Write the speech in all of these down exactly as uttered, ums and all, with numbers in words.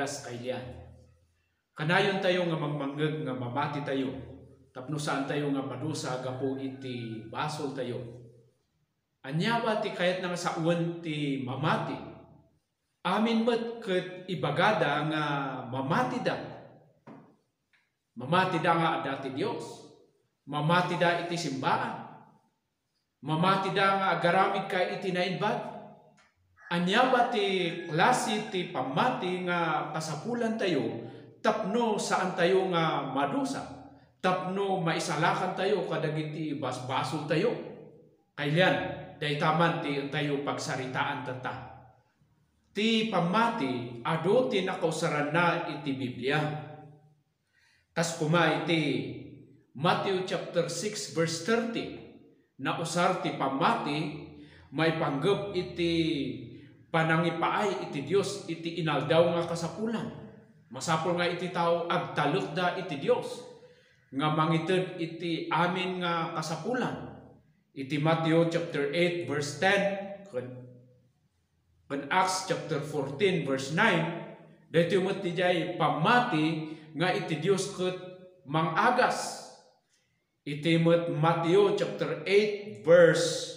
Kailian. Kanayon tayo nga mangmangngeg nga mamati tayo, tapno saan tayo nga madusa gapu iti basol tayo. Ania ba ti kayatna nga sawen ti mamati? Amin met ket ibagada nga mamatida. Mamatida nga adda ti Dios. Mamatida iti simbaan. Mamatida nga agaramid ka iti naimbag. Ania ba ti klase ti pammati nga kasapulan tayo tapno saan tayo nga madusa, tapno maisalakan tayo kadagiti basbasol tayo? Kailian, dayta man ti intayo pagsaritaan tatta. Ti pammati, adu ti nakausaranna iti Biblia. Kas kuma iti Matthew chapter six verse thirty, nausar ti pammati maipanggep iti panangipaay iti Dios iti inaldaw nga kasapulan. Masapul nga iti tao agtalekda iti Dios nga mangited iti amin nga kasapulan. Iti Matthew chapter eight verse ten, ken ken Acts chapter fourteen verse nine, daytoy met ti diay pammati nga iti Dios ket mangagas. Iti met Mateo chapter eight verse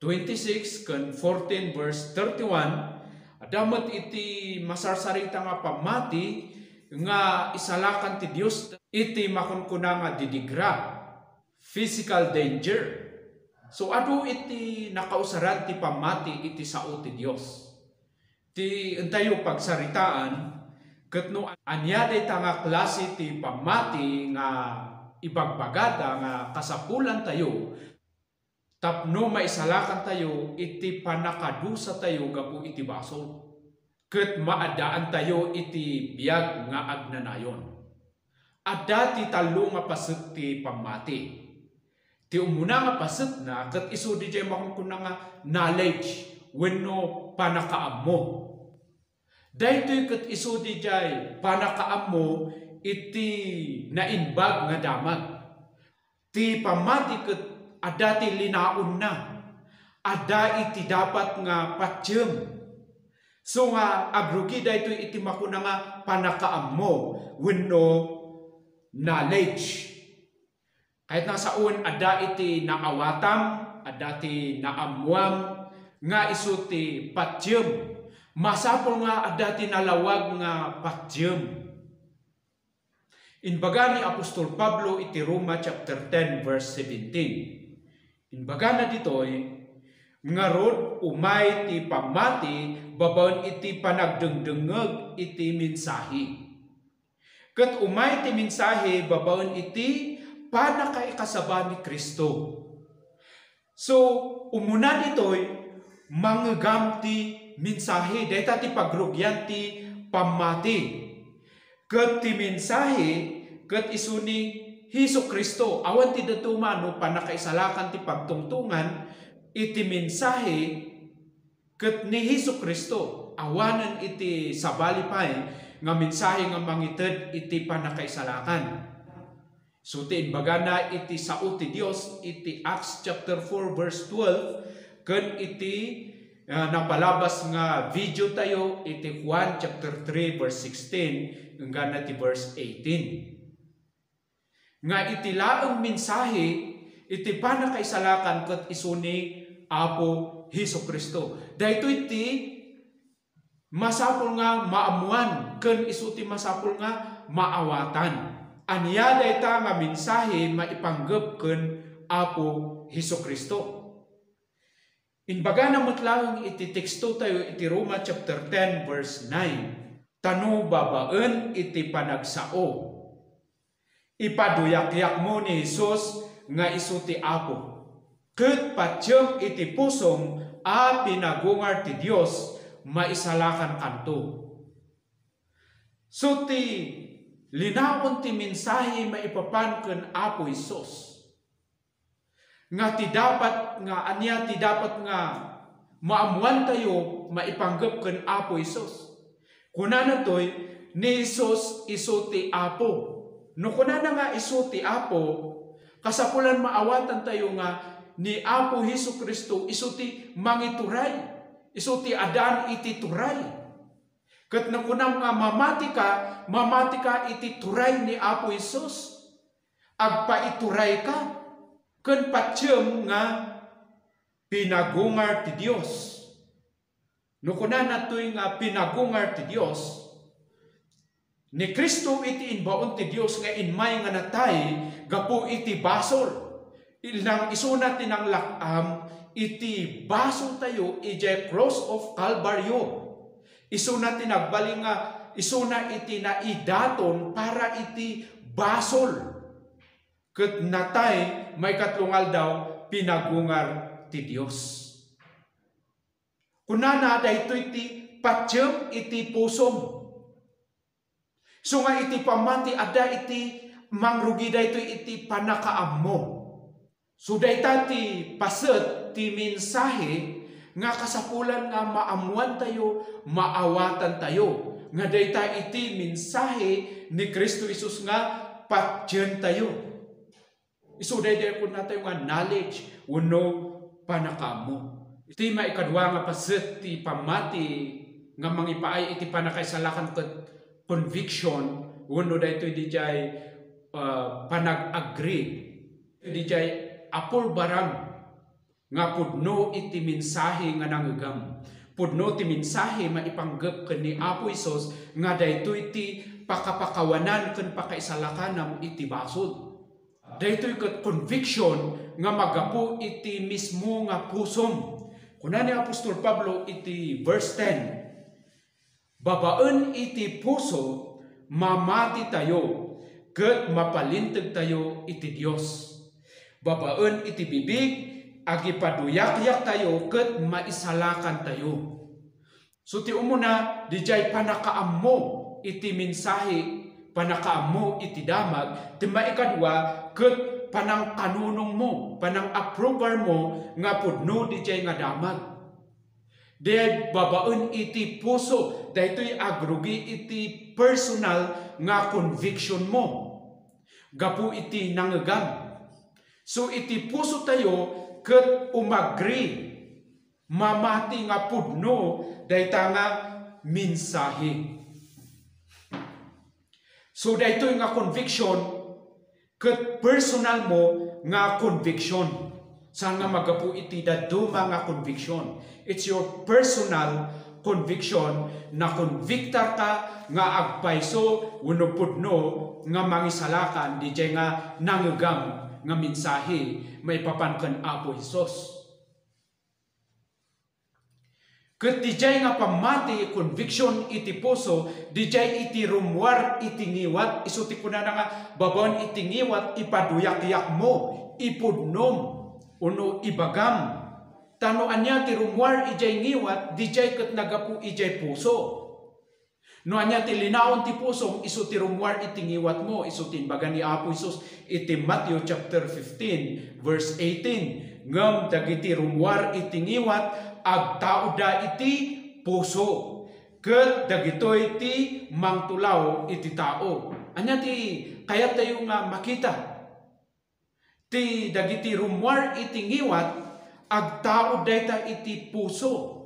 twenty-six ken fourteen verse thirty-one, adda met iti masarsarita nga pammati nga isalakan ti Dios iti makunkuna nga didigra, physical danger. So, adu iti nakausaran ti pammati iti sao ti Dios. Ti intayo pagsaritaan, ket no ania dayta nga klase ti pammati nga ibagbagada nga kasapulantayo tapno maisalakantayo iti pannakadusatayo gapu iti basol, ket maaddaantayo iti biag nga agnanayon. Adda ti tallo nga paset ti pammati. Ti umuna nga pasetna ket isu diay makunkuna nga knowledge wenno pannakaammo. Daytoy ket isu diay pannakaammo iti naimbag nga damag. Ti pammati ket adda ti linaonna, adda iti dapat nga patiem. So nga agrugi daytoy iti makuna nga pannakaammo wenno knowledge. Kayatna sawen, adda iti naawatam, adda ti naammoam nga isu ti patiem. Masapul nga adda ti nalawag nga patiem. Imbaga ni apostol Pablo iti Roma chapter ten verse seventeen. Imbagana ditoy, ngarud, umay ti pammati babaen iti panagdengdengngeg iti mensahe. Ket umay ti mensahe babaen iti pannakaikasaba ni Cristo. So, umuna ditoy, mangngegam ti mensahe. Dayta ti pagrugian ti pammati. Ket ti mensahe ket isu ni Jesu-Cristo. Awan ti dadduma no pannakaisalakan ti pagtungtongan iti mensahe ket ni Jesu-Cristo, awanen iti sabali pay nga mensahe nga mangited iti pannakaisalakan. So ti imbagana iti sao ti Dios iti Acts chapter four verse twelve, ken iti, ah, napalabas nga video tayo iti Juan chapter three verse sixteen, enggana ti verse eighteen. Nga iti laeng mensahe iti pannakaisalakan ket isu ni Apo Jesu-Cristo. Daytoy ti masapul nga maammuan ken isu ti masapul nga maawatan. Ania dayta nga mensahe maipanggep ken Apo Jesu-Cristo? Imbagana met laeng iti teksto tayo iti Roma chapter ten verse nine, "Ta no babaen iti panagsao, ipaduyakyakmo ni Jesus nga isu ti Apo, ket patiem iti pusom a pinagungar ti Dios, maisalakankanto." So ti linaon ti mensahe maipapan ken Apo Jesus. Nga ti dapat nga, ania ti dapat nga maammuantayo maipanggep ken Apo Jesus? Kunana toy, ni Jesus isu ti Apo. No kunana nga isu ti Apo, kasapulan maawatantayo nga ni Apo Jesu-Cristo isu ti mangituray, isu ti adan iti turay. Ket no kunam nga mamatika, mamatika iti turay ni Apo Jesus. Agpaiturayka ken patiem nga pinagungar ti Dios. No kunana toy nga pinagungar ti Dios, ni Cristo iti imbaon ti Dios nga immay nga natay gapu iti basol. Ilang isuna ti nanglak-am iti basoltayo idiay cross of Calvario. Isuna ti nagbalin nga isuna iti naidaton para iti basol. Ket natay maikatlo nga aldaw, pinagungar ti Dios. Kunana, daytoy ti patiem iti pusom. So nga iti pammati, adda iti mangrugi daytoy iti pannakaammo. So dayta ti paset ti mensahe nga kasapulan nga maammoantayo, maawatantayo, nga dayta iti mensahe ni Cristo Jesus nga patientayo. Isu daydi kunatayo nga knowledge wenno pannakaammo. Iti maikadua nga paset ti pammati nga mangipaay iti pannakaisalakan ket conviction wenno daytoy didiay, ah, panag-agree. Didiay apurbaram nga pudno iti mensahe nga nangegam. Pudno ti mensahe maipanggep ken ni Apo Jesus nga daytoy ti pakapakawanan ken pakaisalakanam iti basol. Daytoy ket conviction nga magapu iti mismo nga pusom. Kuna ni Apostol Pablo iti verse ten, "Babaen iti puso, mamatitayo, ket mapalintegtayo iti Dios. Babaen iti bibig, agipaduyakyaktayo, ket maisalakantayo." So, ti umuna, didiay pannakaammo iti mensahe, pannakaammo iti damag, ti maikadua, ket panangkanunongmo, panang-approval mo nga pudno didiay nga damag. Diay babaen iti puso, daytoy agrugi iti personal nga conviction mo gapu iti nangegam. So, iti puso tayo ket umagri, mamati nga pudno dayta nga mensahe. So, daytoy nga conviction, ket personal mo nga conviction. Saan nga magapu iti dadduma nga conviction. It's your personal conviction. Nakonbiktarka nga agpayso wenno pudno nga mangisalakan didiay nga nangegam nga mensahe maipapan ken Apo Jesus. Ket didiay nga pammati, conviction iti puso, didiay iti rummuar iti ngiwat, isu ti kunana nga, babaen iti ngiwat, ipaduyakyakmo, ipudnom, wenno ibagam. Ta no ania ti rummuar idiay ngiwat, didiay ket nagapu idiay puso. No ania ti linaon ti pusom, isu ti rummuar iti ngiwatmo, isu ti imbaga ni Apo Jesus iti Mateo chapter fifteen, verse eighteen. Ngem dagiti rummuar iti ngiwat, agtaudda iti puso, ket dagitoy ti mangtulaw iti tao. Ania ti kayattayo nga makita? Ti dagiti rummuar iti ngiwat, agtaud dayta iti puso.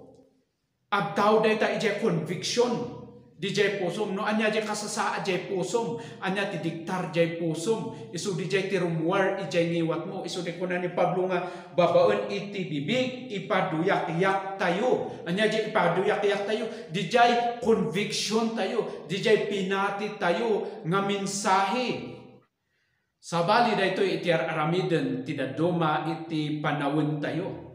Agtaud dayta idiay conviction. Didiay pusom. No ania diay kasasaad diay pusom, ania ti diktar diay pusom, isu didiay ti rummuar idiay ngiwatmo. Isu ti kuna ni Pablo nga, babaen iti bibig, ipaduyakyaktayo. Ania diay ipaduyakyaktayo? Didiay conviction tayo. Didiay pinati tayo nga mensahe. Sabali daytoy iti ar-aramiden ti dadduma iti panawentayo.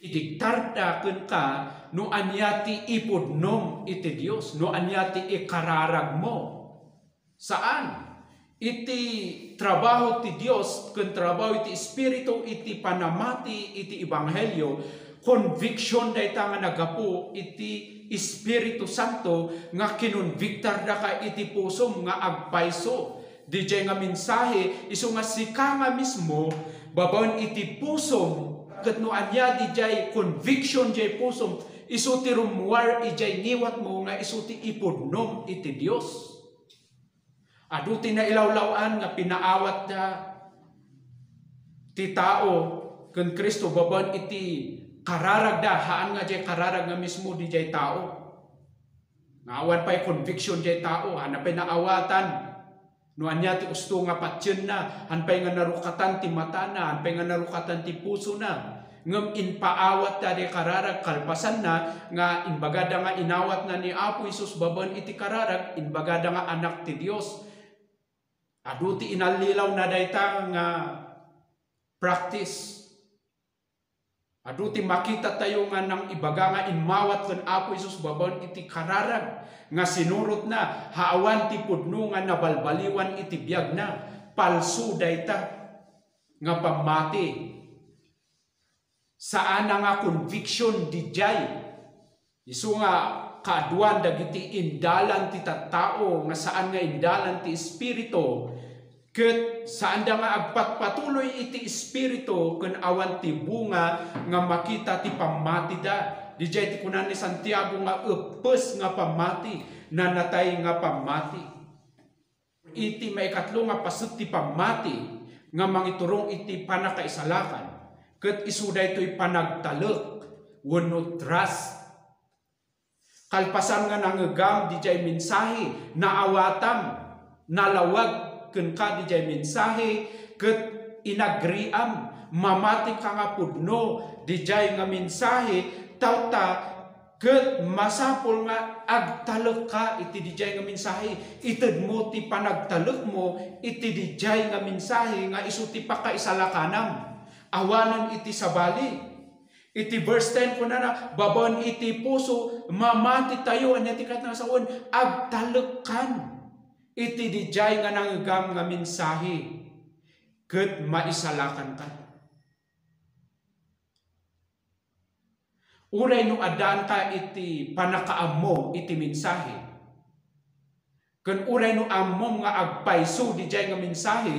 Idiktarda kenka no ania ti ipudnom iti Dios, no ania ti ikararagmo. Saan. Iti trabaho ti Dios ken trabaho iti Espiritu iti panamati iti ebanghelio, conviction dayta nga nagapu iti Espiritu Santo nga kinonbiktardaka iti pusom nga agpayso. Didiay nga mensahe, isu nga sika nga mismo, babaen iti pusom, ket no ania didiay conviction diay pusom, isu ti rummuar idiay ngiwatmo nga isu ti ipudnom iti Dios. Adu ti nailawlaw-an nga pinaawatda ti tao ken Cristo babaen iti kararagda, haan nga diay kararag nga mismo didiay tao. Nga awan pay conviction jay tao, haanna pay naawatan. No ania ti usto nga patienna, haan pay nga narukatan ti matana, haan pay nga narukatan ti pusona. Ngem impaawatda diay kararag kalpasanna nga imbagada nga inawatna ni Apo Jesus babaen iti kararag, imbagada nga anak ti Dios. Adu ti inallilawna dayta nga practice. Adu ti makitatayo nga nangibaga nga immawat ken Apo Jesus babaen iti kararag nga sinurotna, ha awan ti pudno nga nabalbaliwan iti biagna. Palso dayta nga pammati. Saanna nga conviction didiay. Isu nga kaaduan dagiti indalan ti tattao nga saan nga indalan ti Espiritu, ket saanda nga agpatpatuloy iti Espiritu ken awan ti bunga nga makita ti pammatida. Didiay ti kunan ni Santiago nga eppes nga pammati, nanatay nga pammati. Iti maikatlo nga paset ti pammati nga mangiturong iti pannakaisalakan, ket isu daytoy panagtalek wenno trust. Kalpasan nga nangngegam didiay mensahe, naawatam, nalawag kenka didiay mensahe, ket inagriam, mamatika nga pudno didiay nga mensahe, tawta ket masapul nga agtalekka iti didiay nga mensahe. Itedmo ti panagtalekmo iti didiay nga mensahe nga isu ti pakaisalakanam. Awanen iti sabali. Iti verse ten kunana, babaen iti puso, mamatitayo, ania ti kayatna nga sawen, agtalekkan iti didiay nga nangngegam nga mensahe, ket maisalakanka. Uray no addaanka iti pannakaammo iti mensahe, ken uray no ammom nga agpayso didiay nga mensahe,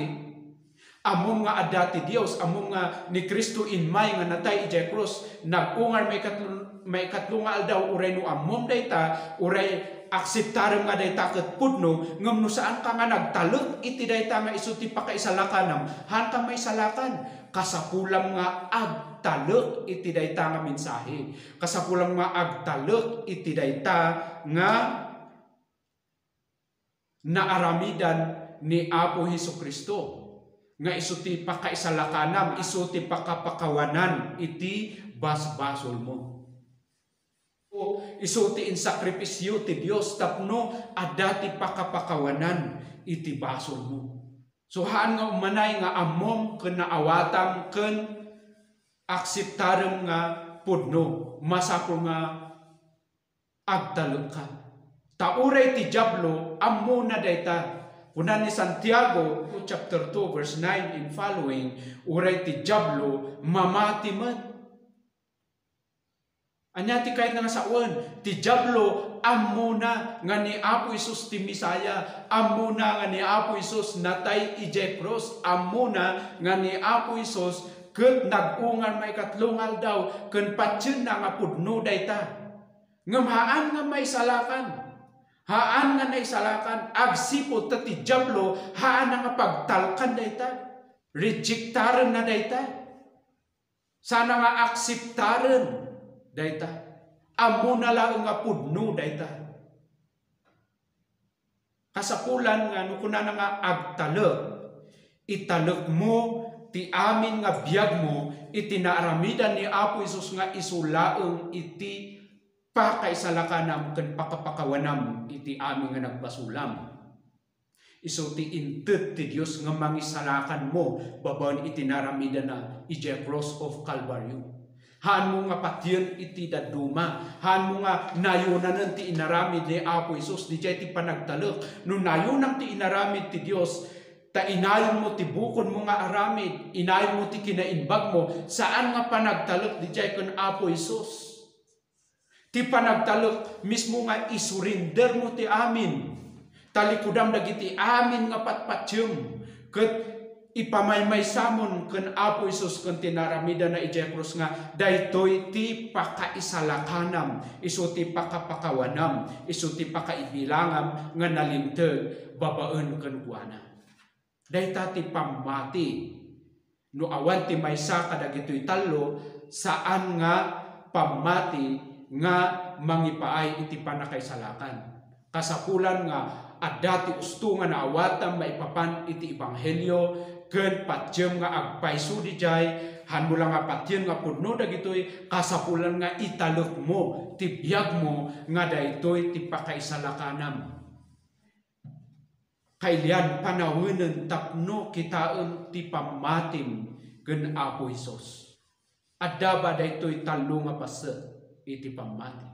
ammom nga adda ti Dios, ammom nga ni Cristo immay nga natay idiay krus, nag-ungar maikatlo, maikatlo nga aldaw, uray no ammom dayta, uray akseptarem nga dayta ket pudno, ngem no saanka nga nagtalek iti dayta nga isu ti pakaisalakanam, haanka maisalakan. Kasapulam nga agtalek iti dayta nga mensahe. Kasapulam nga agtalek iti dayta nga naaramidan ni Apo Jesu-Cristo, nga isu ti pakaisalakanam, isu ti pakapakawanan iti basbasolmo. Isu ti insakripisyo ti Dios tapno adda ti pakapakawanan iti basolmo. So, haan nga umanay nga ammom ken naawatam ken akseptarem nga pudno, masapul nga agtalekka. Ta uray ti Diablo, ammona dayta. Kuna ni Santiago, chapter two, verse nine and following, uray ti Diablo, mamati met. Ania ti kayatna nga sawen? Ti Diablo, ammona nga ni Apo Jesus ti Messiah, ammona nga ni Apo Jesus natay idiay krus, ammona nga ni Apo Jesus ket nag-ungar maikatlo nga aldaw ken patienna nga pudno dayta. Ngem haan nga maisalakan. Haan nga naisalakan. Agsipud ta ti Diablo, haanna nga pagtalkan dayta. Rejectaren na dayta. Sana nga akseptaren dayta. Ammona laeng nga pudno dayta. Kasapulan nga no kunana nga agtalek, italekmo ti amin nga biagmo iti naaramidan ni Apo Jesus nga isu laeng iti pakaisalakanam ken pakapakawanam iti amin nga nagbasolam. Isu ti inted ti Dios nga mangisalakanmo babaen iti naramidana idiay cross of Calvario. Haanmo nga patien iti dadduma. Haanmo nga nayonanen ti inaramid ni Apo Jesus. Didiay ti panagtalek. No nayonam ti inaramid ti Dios, ta inayonmo ti bukodmo nga aramid, inayonmo ti kinaimbagmo, saan nga panagtalek didiay ken Apo Jesus. Ti panagtalek mismo nga isurendermo ti amin. Talikudam dagiti amin nga patpatiem ket ipamaymaysamon ken Apo Jesus ken ti naramidana idiay krus nga daytoy ti pakaisalakanam, isu ti pakapakawanam, isu ti pakaibilangam nga nalinteg babaen kenkuana. Dayta ti pammati. No awan ti maysa kadagitoy tallo, saan nga pammati nga mangipaay iti pannakaisalakan. Kasapulan nga adda ti usto nga naawatam maipapan iti ebanghelio ken patiem nga agpayso didiay, hanmo la nga patien nga pudno dagitoy, kasapulan nga italekmo ti biagmo nga daytoy ti pakaisalakanam. Kailian, panawenen tapno kitaem ti pammatim ken Apo Jesus. Adda ba daytoy tallo nga paset iti pammati?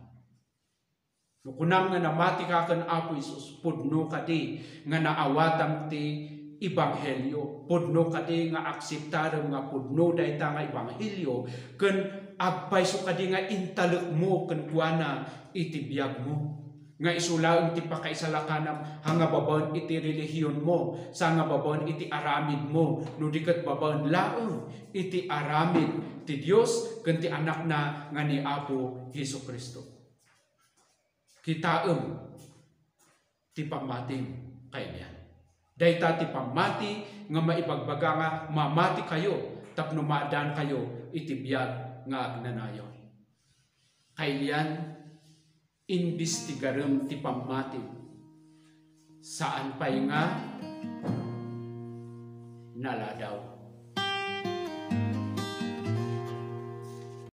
No kunam nga namatika ken Apo Jesus, pudno kadi nga naawatam ti ebanghelio, pudno kadi nga akseptarem nga pudno dayta nga ebanghelio, ken agpayso kadi nga intalekmo kenkuana iti biagmo. Nga isu laeng ti pakaisalakanam, ha nga babaen iti relihionmo, sa nga babaen iti aramidmo, no di ket babaen laeng iti aramid ti Dios ken ti Anakna nga ni Apo Jesu-Cristo. Kitaem ti pammatim, kailian. Dayta ti pammati nga maibagbaga nga mamatikayo tapno maadankayo iti biag nga agnanayon. Kailian, imbestigarem ti pammatim. Saan pay nga naladaw.